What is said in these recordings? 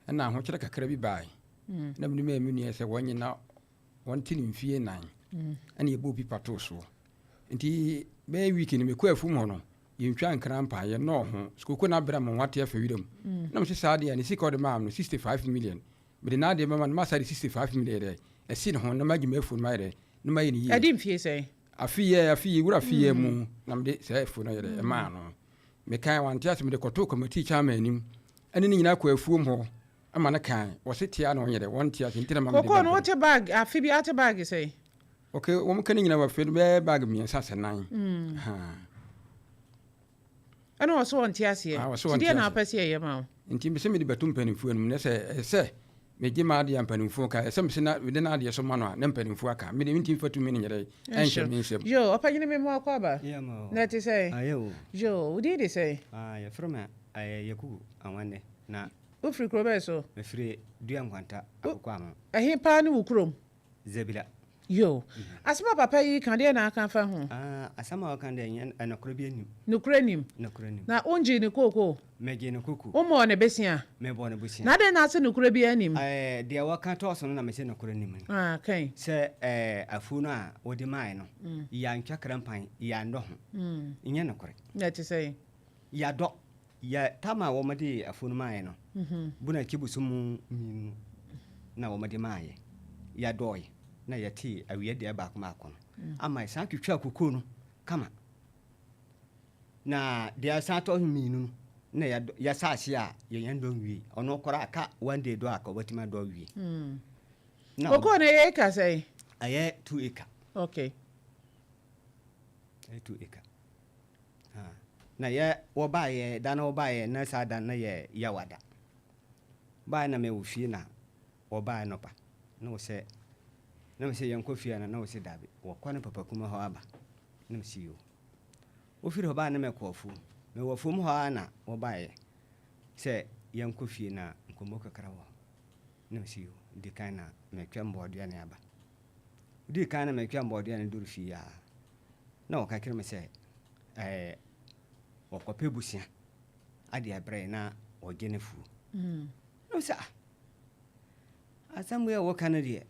Ɛna ahokyerɛ kakra bi bae. Na mede maa me nua sɛ wɔnye na wɔnte no mfie nan. Ɛna yɛbɔɔ pipa too soɔ. Nti bɛyɛ week no mekɔɔ afum hɔ no, yɛntwaa nkra mpa, yɛnnɔɔ ho. Sukoko no abrɛ ma wɔate afa wiram. Na mese saa deɛ a ne sika a ɔde maa me no, 65 million. Mede n'adeɛ bɛma no, masa de 65 million dɛ asi ne ho na magye m'afuo no mayɛ dɛ na mayɛ no yie. Ɛde mfie sɛn? Afe yi afe yi wura afe yi mu na mede saa afuo no ayɛ dɛ ɛmaa no. Mekae wante ase mede kɔtoo kɔmatii chairman anim ɛne ne nyinaa kɔɔ afuom hɔ ma no kae wɔse tea na wɔnyɛ dɛ wɔnte ase nti na ma mede Kokoo no wote bag afe bi ate bag sɛn? Ok wɔn ka ne nyinaa wɔ afe no bɛyɛ bag mmiɛnsa sɛ nan. Haa. Ɛna ɔse ɔnte aseɛ. Ah, ɔse Nti ɔnte deɛ na aseɛ. wopɛ sɛ yɛyɛ ma wo? Nti mese mede bɛto mpanimfoɔ anim na sɛ ɛsɛ sɛ megye m'adeɛ a mpanimfoɔ ka, ɛsɛ sɛ mese na mede n'adeɛ so ma no a na mpanimfoɔ aka. Mede mentumi mfa tumi no nyɛ dɛn ɛnhyɛ me nsam. Yoo, ɔpanyini me mmoa kɔ aba. Yeah, ma o. Na ɛte sɛn? Ayɛ o. Yoo, wo din de sɛn? Ah, yɛfrɛ me eh, Yakubu Anwanne, na. Wofiri kuro bɛn so? Mefiri Dua Nkwanta, Akoko Ano. Ɛhe paa ne wo kurom? Zebila. Yo. Asɛm a papa yi reka, deɛn na aka afa ho? Ah, asɛm a ɔka deɛ, nyɛ nokorɛ bi nnim. Nokorɛ nnim? Nokorɛ nnim. Na wongyee ne kookoo? Megyee no kookoo. Wommɔɔ ne besia? Mebɔɔ no bosia. Na adɛn na ase nokorɛ biara nnim? Eh, deɛ wɔka tɔɔ so no na mese nokorɛ nnim no. Ah, kan. Sɛ eh, afuo no a wode maeɛ no, yɛantwa krampan, yɛannɔ ho. Nyɛ nokorɛ. Na ɛte sɛn? Yɛadɔ. Yɛ tam a wɔde afuo no maeɛ no, Bunakyi bosom mmienu na wɔde maeɛ. Yɛdɔɔe na yɛtee awia deɛ baako baako no ama yɛsan twitwaa kokoo no kama. Na deɛ ɛsan tɔ so mmienu no na yɛsa ase a yɛn dɔ nwie. Ɔno koraa aka one day dɔ a ka ɔbɛtumi adɔ awie. Na Kokoo no ɛyɛ acre sɛn? Ɛyɛ 2 acre. Okay. Ɛyɛ 2 acre. Na yɛ wɔbaeɛ da no wɔbaeɛ na saa da no na yɛ Yawada. Baeɛ na mewɔ fie na wɔbaeɛ nɔpa na wɔsɛ na mesɛ yɛnkɔ fie ana na wɔsɛ dabi wɔkɔ ne papa kuma hɔ aba na mesɛ yoo. Wofiri hɔ baeɛ na mekɔ afuom. Mewɔ afuom hɔ ara na wɔbaeɛ sɛ yɛnkɔ fie na nkɔmmɔ kakra wɔ hɔ na mesɛ yoo. Di kan na metwa mbɔɔdua ne aba. Dii kan na metwa mbɔɔdua no duru fie a na wɔka kyerɛ me sɛ ɛɛ wɔkɔpɛ busua ade abrɛ na wɔgye no afuo. Na sɛ ah asɛm wei a wɔka no deɛ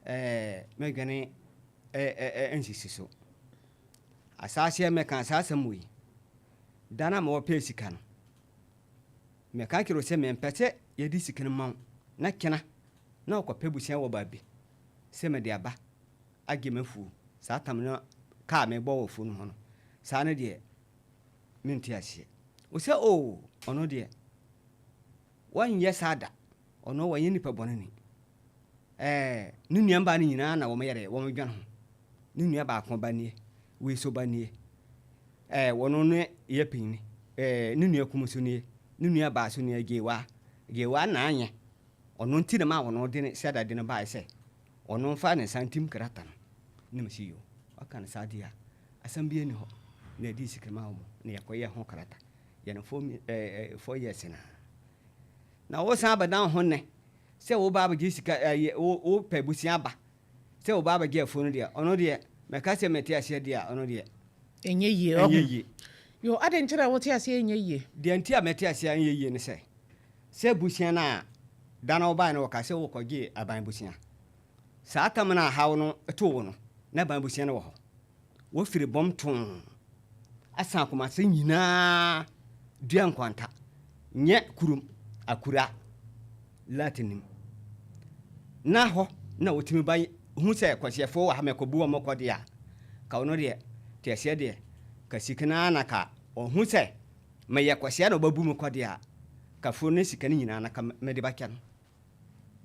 ɛɛ mɛdwane ɛɛ nsisi so. Asaase a mɛka saa asɛm wei da no a mewɔpɛɛ sika no mɛka kyerɛ wo sɛ mempɛ sɛ yɛde sika no ma wo na kyena na wɔkɔpɛ busua wɔ baabi sɛ mede aba agye m'afuo, saa tam no ka a mebɔ wɔ afuo no ho no, saa no deɛ mente aseɛ. Ɔsɛ oo, ɔno deɛ wɔnyɛ saa da, ɔno wɔnyɛ nipa bɔne ni. Ɛɛ, ne nua mbaa no nyinaa na wɔn yɛrɛ wɔn dwan ho. Ne nua baako ba nie, wei so ba nie. Ɛɛ, wɔn ne yɛ panyini. Ɛɛ, ne nua kum so nie, ne nua baa so nie, Gyewa. Gyewa na anyɛ. Ɔno nti na ma wɔn de ne sɛda de no baeɛ sɛ Ɔno mfa ne nsa ntim krata no na mese yoo, waka no saa deɛ a, asɛm biara nni hɔ. Na yɛdii sika maa wɔn na yɛkɔyɛɛ ho krata. Yɛ no 4 years naa. Na wosan abɛdan wo ho nnɛ sɛ woba abɛgye sika, ɛyɛ wopɛ abusua aba sɛ woba abɛgye afuo no deɛ, ɔno deɛ mɛka sɛ mete aseɛ deɛ a, ɔno deɛ ɛnyɛ yie. Ɛnyɛ yie. Yo, adɛn nti na wote aseɛ ɛnyɛ yie? Deɛ nti a mɛte aseɛ ɛnyɛ yie ne sɛ, sɛ abusua no a da no wobaeɛ no wɔka sɛ wokɔgye aban bosea. Saa tam no a haw no too wo no, na aban bosea no wɔ hɔ. Wofiri bɔm too asan Kumase nyinaa dua nkwanta nyɛ kurom akura Latin na hɔ na wotumi ba hu sɛ kwasiafoɔ wɔ ha mɛkɔbu wɔn kɔ deɛ a, ka ɔno deɛ te aseɛ deɛ ka sika no ara na ka ɔhu sɛ meyɛ kwasia na ɔbɛbu me kɔ deɛ a, ka fuo no ne sika no nyinaa na ka mede bɛkyɛ no.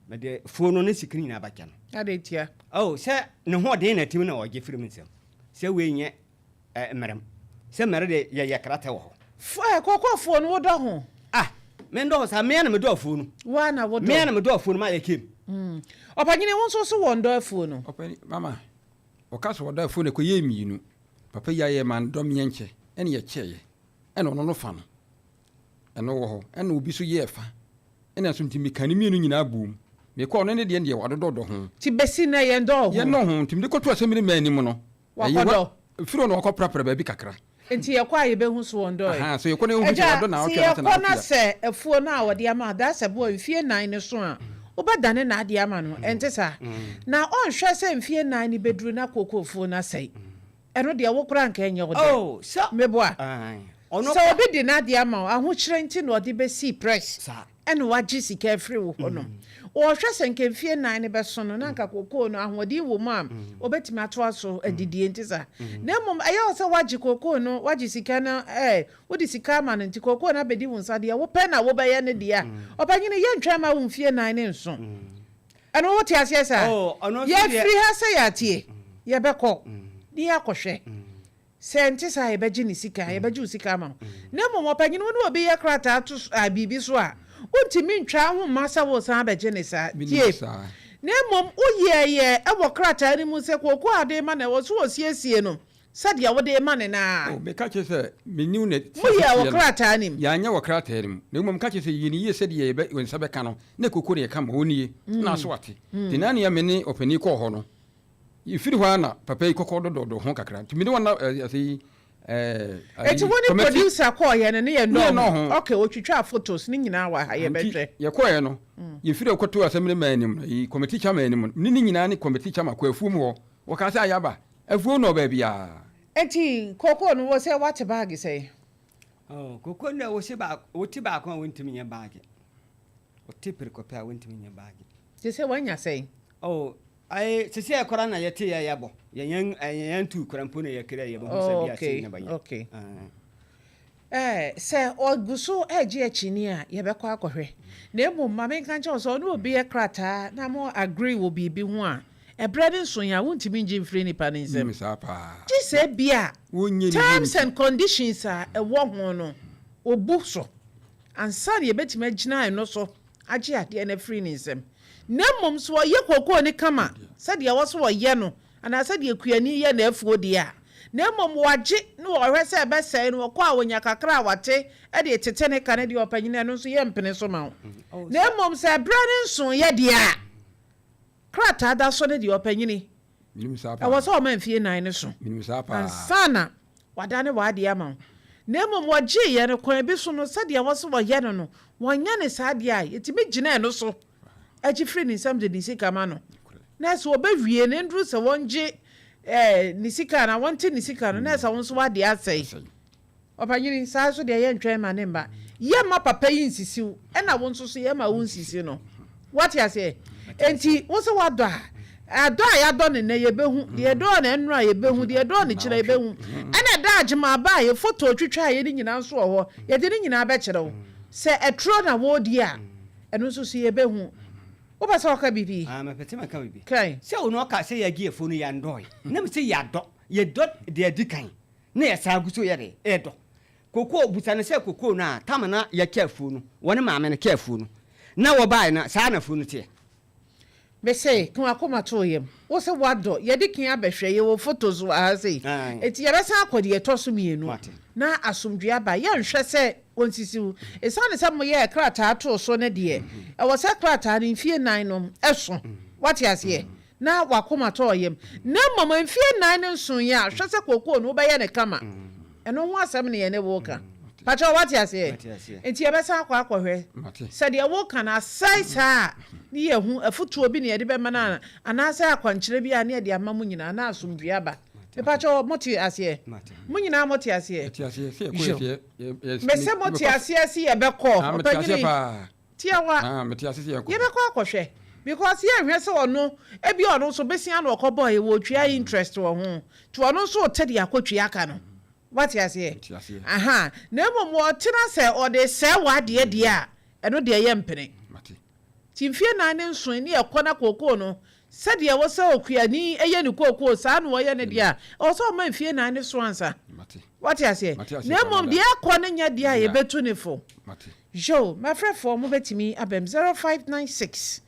Mede fuo no ne sika no nyinaa bɛkyɛ no. Adɛn ntia? Oh, sɛ ne ho ɔden na tim na ɔgye firi me nsam. Sɛ wei nyɛ eh, mmerɛm. Sɛ mmɛre de yɛyɛ kratɛ wɔ hɔ. F eh, kookoo no wodɔ ho? Ah, mendɔ ho saa, mea na medɔ afuo no. Woa na wodɔ? Mea na medɔ afuo no ma yɛ kem. Ɔpanyini, wo nso so wɔndɔ afuo no? Ɔpani, mama, ɔka sɛ ɔdɔ afuo no ɛkɔyɛɛ mmienu. Papa yi ayɛ ma ndɔ meɛnkyɛ ɛne yɛkyɛeɛ ɛna ɔno no fa no. Ɛno wɔ hɔ. Ɛna obi nso yɛɛ fa. Ɛna nso nti meka ne mmienu nyinaa boom. Mekɔɔ ɔno ne deɛ no deɛ wadodɔ dɔ ho. Nti bɛsi nnɛ yɛndɔɔ ho. Yɛnnɔ ho. Nti mede kɔtoo assembly man anim no. Wakɔdɔ. Ɛfiri hɔ na wakɔprapra baabi kakra. Nti yɛkɔ a yɛbɛhu so wɔn dɔe. Ahaa, sɛ yɛkɔ na yɛhu sɛ Agya, wadɔ naawɔtwe sɛ anaasɛ yɛkɔ na naawɔtwe a. sɛ afuo no a wɔde ama wo, dasɛ boɔ mfie nnan no so a, wobɛdane n'adeɛ ama no, ɛnte saa? Na ɔnhwɛ sɛ mfie nnan no bɛduru na kookoofuo no asɛe. Ɛno deɛ wo koraa anka ɛnyɛ wo dɛ. Oh, sɛ. Meboa? Ae. Ɔno Sɛ obi de n'adeɛ ama wo, ahokyerɛ nti na ɔde bɛsii press Saa. ɛna wagye sika afiri wo hɔ nom. Ɔrehwɛ sɛ nka mfie nnan no bɛso no na nka kookoo no ahoɔden wɔ mu a ɔbɛtumi atoa so adidie, nte saa? Na mmom ɛyɛ wo sɛ woagye kookoo no, woagye sika no, ɛɛ, wode sika ama no nti kookoo no abɛdi wo nsa, deɛ wopɛ na wobɛyɛ no deɛ a, ɔpanyini yɛntwɛn mma wo mfie nnan no nso. Ɛno wote aseɛ saa? Oh, ɔno nso deɛ. Yɛfiri ha sɛ yɛatie, yɛbɛkɔ na yɛakɔhwɛ. Sɛ ɛnte saa a, yɛbɛgye ne sika, yɛbɛgye wo sika ama wo. Na mmom ɔpanyin, wo ne obi yɛ krataa to biribi so a, wontumi ntwa ho mma sɛ woresan abɛgye no saa. Menim Tie! saa. Na mmom woyɛeɛ wɔ krataa no mu sɛ kooko a wode rema no, ɛwɔ sɛ wɔsiesie no sɛdeɛ wode rema no no ara. Oh, meka kyerɛ sɛ menni wo na Moyɛɛ wɔ siesie no. krataa no mu. Yɛanyɛ wɔ krataa no mu. Na mmom meka kyerɛ sɛ yɛ no yie sɛdeɛ yɛbɛ, wo nsa bɛka no, na kooko no yɛka ma ɔnnie, na aso ate. Nti na nea me ne ɔpanin kɔɔ hɔ no, Yɛfiri hɔ ara na papa yi kɔkɔ dodɔɔdɔ ho kakra nti mene wɔn na ɛsɛ yi ɛɛ Eti wo ne producer kɔɔyɛ no ne yɛ Ne yɛ nnɔɔ nnɔɔ ho? ho. Ok, otwitwaa photos ne nyinaa wɔ ha Nti yɛbɛhwɛ. yɛkɔɔɛ no yɛfiri hɔ kɔtoo assembly man anim no yi committee chairman anim no mene ne nyinaa ne committee chairman kɔɔ afuom hɔ wɔkaa sɛ ayaba afuo nnɔɔ baabiara. Eti kookoo no wo sɛ woate baage sɛn? Oh, kookoo no deɛ wo se baako, wote baako a wontumi nyɛ baage. Wote preko pɛ a wontumi nyɛ baage. Te sɛ woanya sɛn? Oh, Ae sesei koraa na yɛte yɛ yɛbɔ yɛ yɛn yɛ yɛn tu kora mpo na yɛ kra yɛ bɛhu sɛ bi a sei na bɛyɛ. Okay. Eh, sɛ ɔgu so regye akyinnye a, yɛbɛkɔ akɔhwɛ. Na mmom ma menka nkyerɛ wo sɛ ɔne obi yɛ krataa na mo agree wɔ biribi ho a, ɛberɛ no nsoe a, wontumi ngye mfiri nipa no nsam. Nim saa paa. Gye sɛ ebia Wonyɛ ne yie terms nti. and conditions a ɛwɔ ho no, ɔbu so ansa na yɛbɛtumi agyina ɛno so agye adeɛ no afiri ne nsam. Na mmom sɛ ɔyɛ kookoo no kama sɛdeɛ ɛwɔ sɛ ɔyɛ no anaa sɛdeɛ kuani yɛ n'afuo deɛ a, na mmom wagye na ɔhwɛ sɛ ɛbɛsɛe no, ɔkɔ a ɔnya kakra a wate de retete ne ka no deɛ, ɔpanin, ɛno nso yɛmpene so ma wo. Na mmom sɛ ɛberɛ no nsoeɛ deɛ a, krataa da so no deɛ, ɔpanin, Menim saa paa. Ɛwɔ sɛ ɔma mfie nnan no so Menim saa paa. ansa na wadane w'adeɛ ama wo. Na mmom wɔgyeeɛ no, kwan bi so no, sɛdeɛ ɛwɔ sɛ wɔyɛ no no, wɔanyɛ no saa deɛ a, yɛtumi gyina ɛno so gye firi ne nsam de ne sika ma no. Na sɛ wɔbɛwie no, ɛnduru sɛ wɔngye eh, ne sika anaa wɔnte ne sika no, na ɛsɛ wo nso w'adeɛ asɛe. Asɛe. Ɔpanyini, saa nso deɛ yɛntwɛn ma ne mma. Yɛmma papa yi nsisi wo, ɛna wo nso so yɛmma wo nsisi no. Woate aseɛ? Enti wo sɛ woadɔ a, adɔ a yɛadɔ no nnɛ yɛbɛhu, deɛ yɛdɔɔ no ɛnnora yɛbɛhu, deɛ yɛdɔɔ no kyena yɛbɛhu. Ɛna ɛda Agyeman ba a yɛ foto twitwaeɛ no nyinaa nso wɔ hɔ, yɛde ne nyinaa bɛkyerɛ wo. Sɛ ɛtorɔ na wɔredi a, ɛno nso so yɛbɛhu. Wopɛ sɛ woka biribi? Ah, mepɛ sɛ meka biribi. Kan. Sɛ ɔno ɔka sɛ yɛagye afuo no yɛndɔe. Na mese yɛadɔ, yɛdɔ deɛ adi kan. Na yɛsan gu so yɛ dɛ? Yɛdɔ. Kokoo, busa no sɛ kokoo no a tam na yɛkyɛ afuo no, wɔne maame no kyɛ afuo no, na wɔbaeɛ no, saa na afuo no teɛ? Mese, ka w'akoma to wo yam. Wo se woadɔ, yɛde kan abɛhwɛ, yɛwɔ photos wɔ ha sei. Enti yɛbɛsan akɔ deɛ ɛtɔ so mmienu, na asomdwoeɛ aba. Yɛnhwɛ sɛ wɔnsisi wo. Esiane sɛ moyɛɛ krataa too so no deɛ, ɛwɔ sɛ krataa no mfie nnan no so. Woate aseɛ? na w'akoma tɔ wo yam. Na mmom mfeɛ nnan ne nson yi a, hwɛ sɛ kookoo no wobɛyɛ no kama. Ɛno ho asɛm na yɛne wo reka. Pakyɛw woate aseɛ? Nti yɛbɛsan akɔ akɔhwɛ sɛ deɛ woreka no asɛe saa a, ne yɛahu afotuo bi na yɛde bɛma no a, anaasɛ akwankyerɛ bi a ne yɛde ama mo nyinaa na asomdwoeɛ aba. Mepakyɛw mote aseɛ? Mo nyinaa mote aseɛ? Yo. Mese mote aseɛ se yɛbɛkɔ. Ɔpanyini. Tiawa, Ah, mete ase sɛ yɛnkɔ. Yɛbɛkɔ akɔhwɛ because yɛnhwɛ sɛ ɔno ebia ɔno nso besia na ɔkɔbɔe wɔtua interest wɔ ho nti ɔno nso rete de akɔtua ka no. Woate aseɛ? Mete aseɛ. Aha, na mmom ɔtena sɛ ɔde resɛe w'adeɛ deɛ a, ɛno deɛ yɛmpene. Mate. Nti mfeɛ nan ne nson ne ɛkɔ na kookoo no, sɛdeɛ ɛwɔ sɛ okuani yɛ ne kookoo saa na ɔyɛ ne deɛ a, ɛwɔ sɛ ɔma mfeɛ nan ne so ansa. Mate. Woate aseɛ? Mate aseɛ Na paa, mmom madam. deɛ ɛkɔ no nyɛ deɛ a Yeah. yɛbɛtu ne fo. Mate. Yo, m'afrɛfoɔ mobɛtumi abam 0596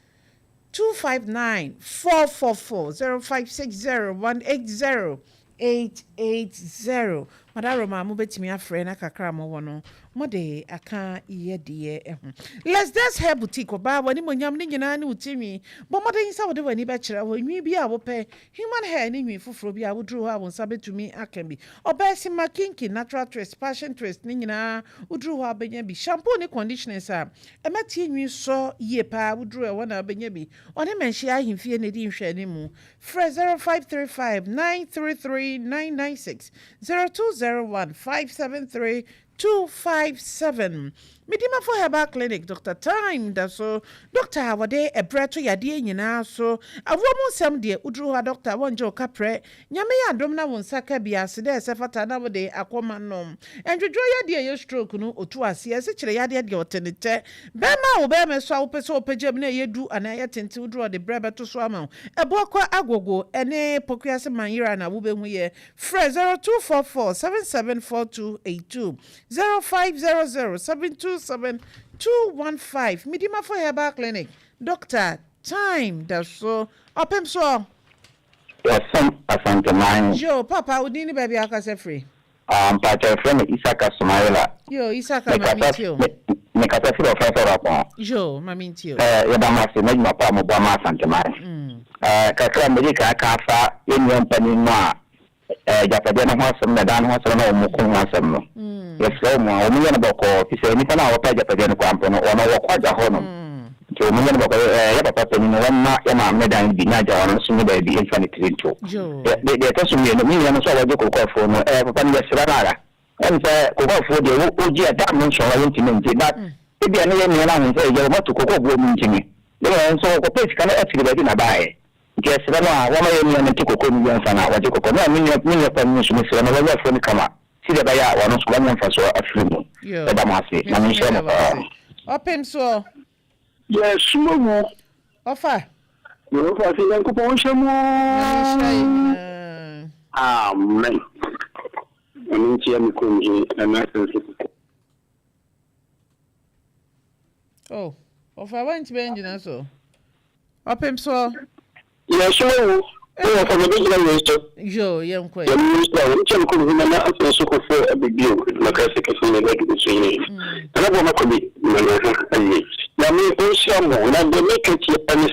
259 444 0560 180 880. Madaroma mobɛtumi afrɛ na kakra a mowɔ no. Mode aka yɛ deɛ ho. Les Des Hair Boutique, ɔbaa w'animuonyam ne nyinaa ne wo ti nwi. Bɔ mmɔden sɛ wode w'ani bɛkyerɛ hɔ. Nwi bi a wopɛ, human hair ne nwi foforɔ bi a woduru hɔ a wo nsa bɛtumi aka bi. Ɔbaa kinky, natural twist, passion twist ne nyinaa woduru hɔ a wobɛnya bi. Shampoo ne conditioners a ɛma ti nwi sɔ yie paa, woduru ɛhɔ na wobɛnya bi. Ɔne Manhyia Ahemfie na ɛdi nhwɛanimu. Frɛ 0535 933 996, 0201 573 257. Medimafo Herbal Clinic, Dr Time da so, doctor a wɔde ɛbrɛ to yadeɛ nyinaa so. Awoɔ mu nsɛm deɛ, woduru hɔ a doctor wɔngye wo kaprɛ. Nyame yɛ adom na wo nsa ka bi ase dɛ ɛsɛ fata na wode akɔma nom. Ɛndwodwo yadeɛ ɛyɛ stroke no, ɔtu aseɛ. Ɛsekyerɛ yadeɛ deɛ, ɔte ne tɛ. Bɛrima a wo bɛrima so a wopɛ sɛ wopɛgya mu na ɛyɛ du anaa ɛyɛ tenten, woduru ɔde brɛ bɛto so ama wo. Ɛboɔ kɔ Agogo ɛne Pokuase Manyera na wobɛhu yɛ. Frɛ 0244 774282, 0500 727 215. Medimafo Herbal Clinic, Doctor Time da so. Ɔpem soɔ. Yɛsom Asanteman. Yo, papa, wo din ne baabi akasa firi? Mpakyɛ, frɛ me Isaka Sumaila. Yo, Isaka, ma mentie o. Mekasa firi ɔfrɛ sɛ ɔrapɔn. Yo, ma mentie o. Yɛda mo ase n'adwuma pa a mobɔ ma Asanteman. Kakra mede ka aka afa yɛnnua mpanin no a agyapadeɛ no ho asɛm na ɛdan no ho asɛm na wɔn ko ho asɛm no, yɛsrɛ wɔn a wɔn yɛ no bɔkɔɔ, fi sɛ nnipa no a wɔpɛ agyapadeɛ no kora mpo no, wɔn wɔkɔ agya hɔ nom, nti wɔn yɛ no bɔkɔɔ. Yɛ papa panin no, wɔn ma yɛ maame dan bi na agya hɔ no nso nyɛ baabi mfa ne tiri nto. Deɛ ɛtɔ so mmienu, me nua no nso a wɔgye kokoafuo no, papa no, yɛsrɛ no ara ɛn sɛ kokoafuo deɛ wogye a dam no nso a yɛntumi ngye, but ebia ne yɛ nua no ahu sɛ yɛ wɔmatu kokoafuo mu, ntimi ne wɔn nso wɔkɔpɛ sika no afiri baabi na baeɛ, nti ɛsrɛ no a wɔma yɛ nua no nte koko no bi ansa na wɔgye koko no a. Me nua pa no nso, mesrɛ no wɔnyɛ afuo no kama sɛdeɛ ɛbɛyɛ a wɔno nso wɔnyɛ mfasoɔ afiri mu. Ɛda mo ase na menhyɛ mo paa. Ɔpem soɔ. Yɛsoma wu. Ɔfa. Yɛwɔfa sɛ Nyankopɔn nhyɛ mu. Nyame nhyira yɛ nyinaa. Amen. Ɔno nkyia me kurom he ɛna asɛnso koko. Oh, ɔfa, wantumi angyina so. Ɔpem soɔ. Yɛsoma wu. Wɔfa mebɛgyina wei so. Yo, yɛnkɔ. Yɛno nhyira wo nkyia me kurom he nana asɛnso kofo abibio makase kɛse ne bɛdu so hene nana boa makɔ bi mana ha awie. Nyame ɔnhyira mo, na deɛ meka tia ne